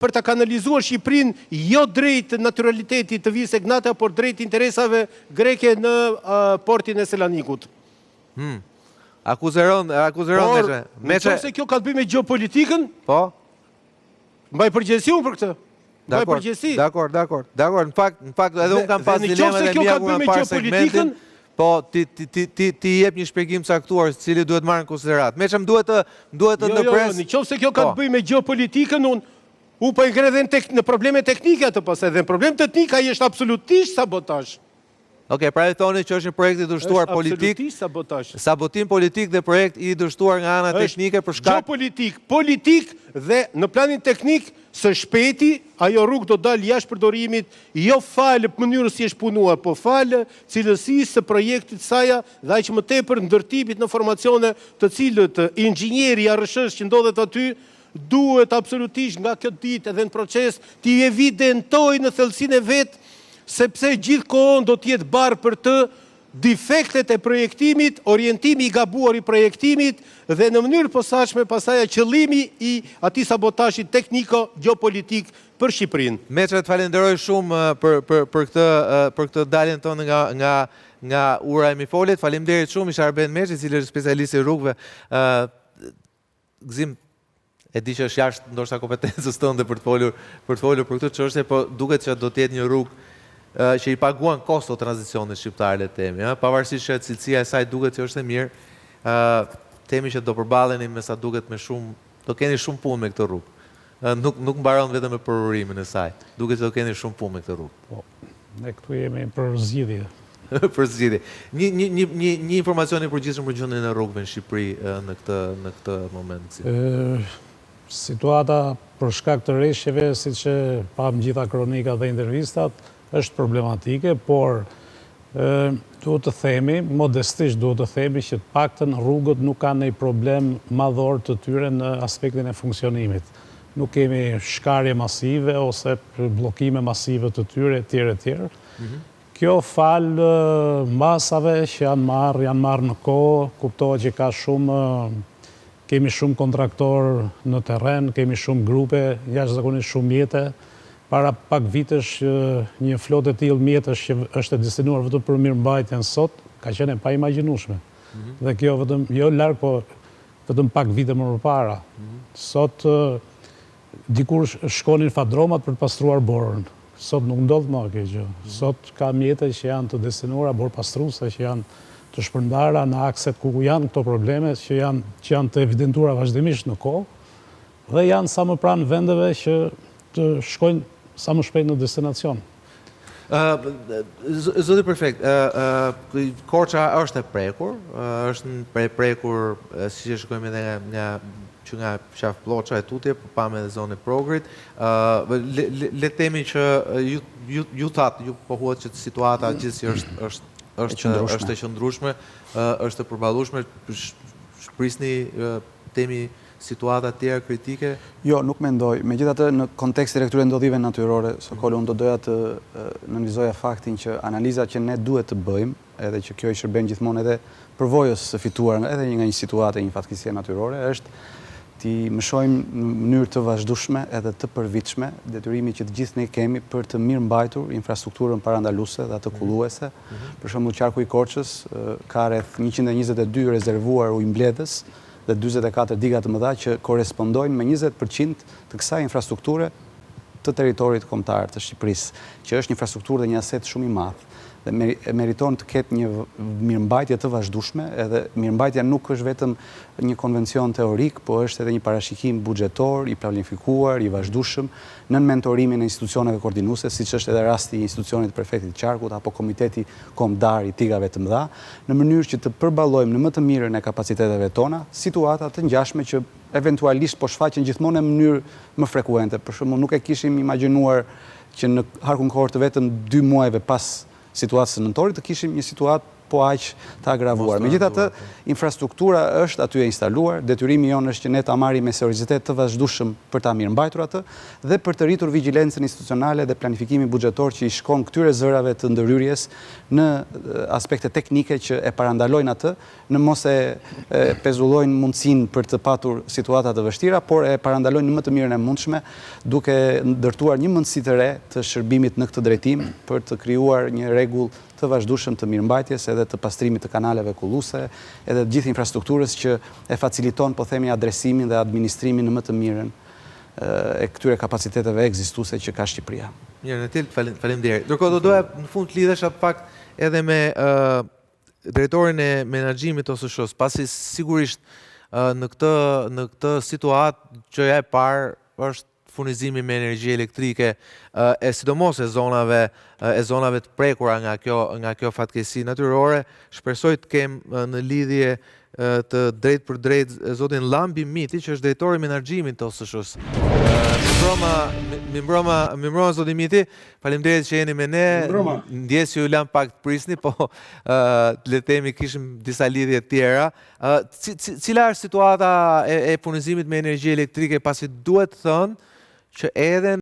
Për ta kanalizuar Shqipërinë jo drejt naturalitetit të vijës Egnatia, por drejt interesave greke në portin e Selanikut. Hmm. Akuzë e rëndë, akuzë e rëndë Meçe. Por, në qoftë se kjo ka të bëjë me gjeopolitikën, po. Mbaj përgjegjësi unë për këtë. Mbaj përgjegjësi. Dakor, dakor. Dakor, në fakt, në fakt edhe unë kam pas dilemat e mia kur kam parë segmentin. Po, ti ti ti ti ti jep një shpjegim caktuar, i cili duhet marrë në konsideratë. Meçe më duhet të më duhet të jo, jo, jo, ndërpres. Jo, në qoftë se kjo ka të po. bëjë me gjeopolitikën, unë unë po e ngre dhe në tek, në probleme teknike atë pastaj dhe në problem teknik ai është absolutisht sabotazh. Ok, pra ju thoni që është një projekt i dështuar politik. Është absolutisht sabotazh. Sabotim politik dhe projekt i dështuar nga ana teknike për shkak gjeopolitik, politik dhe në planin teknik së shpejti ajo rrugë do dalë jashtë përdorimit jo falë mënyrës si është punuar, po falë cilësisë së projektit saja dhe aq më tepër ndërtimit në formacione të cilët inxhinieri i ARRSH-së që ndodhet aty Duhet absolutisht nga kjo ditë edhe në proces t'i evidentojë në thellësinë e vet, sepse gjithë kohën do të jetë barrë për të difektet e projektimit, orientimi i gabuar i projektimit dhe në mënyrë të posaçme pastaj qëllimi i atij sabotazhit tekniko gjeopolitik për Shqipërinë. Meçe të falenderoj shumë për për për këtë për këtë daljen tënde nga nga nga ura e Mifolit. Faleminderit shumë ishte Arben Meçe, i cili është specialist i rrugëve. Ë Gëzim, e di që është jashtë ndoshta kompetencës tënde për të folur për të folur për këtë çështje, po duket që do të jetë një rrugë që i paguan kosto tranzicionit shqiptar le të themi, ëh, pavarësisht që cilësia e saj duket që është e mirë, ë themi që do përballeni me sa duket me shumë, do keni shumë punë me këtë rrugë. Ë nuk nuk mbaron vetëm me përurimin e saj. Duket që do keni shumë punë me këtë rrugë. Po. Ne këtu jemi për zgjidhje. Për zgjidhje. Një një një një një informacion i përgjithshëm për gjendjen e rrugëve në Shqipëri në këtë në këtë moment. Ë situata për shkak të reshjeve, siç e pamë gjitha kronikat dhe intervistat, është problematike, por ë duhet të themi, modestisht duhet të themi që të paktën rrugët nuk kanë ndonjë problem madhor të tyre në aspektin e funksionimit. Nuk kemi shkarje masive ose bllokime masive të tyre etj etj. Kjo falë masave që janë marrë, janë marrë në kohë, kuptohet që ka shumë, kemi shumë kontraktorë në terren, kemi shumë grupe, jashtëzakonisht shumë mjete. Para pak vitesh një flotë e tillë mjetesh që është e destinuar vetëm për mirëmbajtjen sot, ka qenë e paimagjinueshme. Dhe kjo vetëm, jo larg, po vetëm pak vite më përpara. Sot dikur shkonin fadromat për të pastruar borën. Sot nuk ndodh më kjo gjë. Sot ka mjete që janë të destinuara borëpastruese që janë të shpërndara në akset ku janë këto probleme që janë që janë të evidentuara vazhdimisht në kohë dhe janë sa më pranë vendeve që të shkojnë sa më shpejt në destinacion. Zoti prefekt, Korça është e prekur, është e prekur, siç e shikojmë edhe nga që nga Qafë Plloça e tutje, po pamë edhe zonën e Progrit. Le të themi që ju ju ju thatë, ju pohuat që situata gjithsesi është është është është e qëndrueshme, është e përballueshme, prisni themi situata të tjera kritike? Jo, nuk mendoj. Megjithatë, në kontekstin e këtyre ndodhive natyrore, Sokol, unë do doja të nënvizoja faktin që analiza që ne duhet të bëjmë, edhe që kjo i shërben gjithmonë edhe përvojës së fituar edhe nga një situatë e një fatkeqësie natyrore, është t'i mëshojmë në mënyrë të vazhdueshme edhe të përvitshme detyrimit që të gjithë ne kemi për të mirëmbajtur infrastrukturën parandaluese dhe atë kulluese. Për shembull, qarku i Korçës ka rreth 122 rezervuar ujëmbledhës dhe 44 diga të mëdha që korrespondojnë me 20 për qind të kësaj infrastrukture të territorit kombëtar të Shqipërisë, që është një infrastrukturë dhe një aset shumë i madh dhe meriton të ketë një mirëmbajtje të vazhdueshme, edhe mirëmbajtja nuk është vetëm një konvencion teorik, po është edhe një parashikim buxhetor i planifikuar, i vazhdueshëm, nën mentorimin e institucioneve koordinuese, siç është edhe rasti i institucionit të prefektit të qarkut apo Komiteti Kombëtar i Digave të Mëdha, në mënyrë që të përballojmë në më të mirën e kapaciteteve tona situata të ngjashme që eventualisht po shfaqen gjithmonë në mënyrë më frekuente. Për shembull, nuk e kishim imagjinuar që në harkun kohor të vetëm dy muajve pas situatës së nëntorit të kishim një situatë. po aq të agravuar. Megjithatë, infrastruktura është aty e instaluar, detyrimi jonë është që ne ta marrim me seriozitet të vazhdueshëm për ta mirëmbajtur atë dhe për të rritur vigjilencën institucionale dhe planifikimin buxhetor që i shkon këtyre zërave të ndërhyrjes në aspekte teknike që e parandalojnë atë, në mos e pezullojnë mundësinë për të patur situata të vështira, por e parandalojnë në më të mirën e mundshme, duke ndërtuar një mendësi të re të shërbimit në këtë drejtim për të krijuar një rregull të vazhdueshëm të mirëmbajtjes edhe të pastrimit të kanaleve kulluese, edhe të gjithë infrastrukturës që e faciliton, po themi, adresimin dhe administrimin në më të mirën e këtyre kapaciteteve ekzistuese që ka Shqipëria. Mirë, Netil, faleminderit. Ndërkohë do doja në fund të lidhesha pak edhe me drejtorin e menaxhimit të OSSH-së, pasi sigurisht në këtë në këtë situatë gjëja e parë është furnizimi me energji elektrike e sidomos e zonave e zonave të prekura nga kjo nga kjo fatkeqësi natyrore. Shpresoj të kem në lidhje të drejtpërdrejtë zotin Llambi Miti, që është drejtori i menaxhimit të OSSH-së. Mirëmbrëma, mirëmbrëma, mirëmbrëma zoti Miti. Faleminderit që jeni me ne. Ndjesë që ju lamë pak të prisni, po le të themi kishim disa lidhje të tjera. Cila është situata e, e furnizimit me energji elektrike pasi duhet thënë që edhe.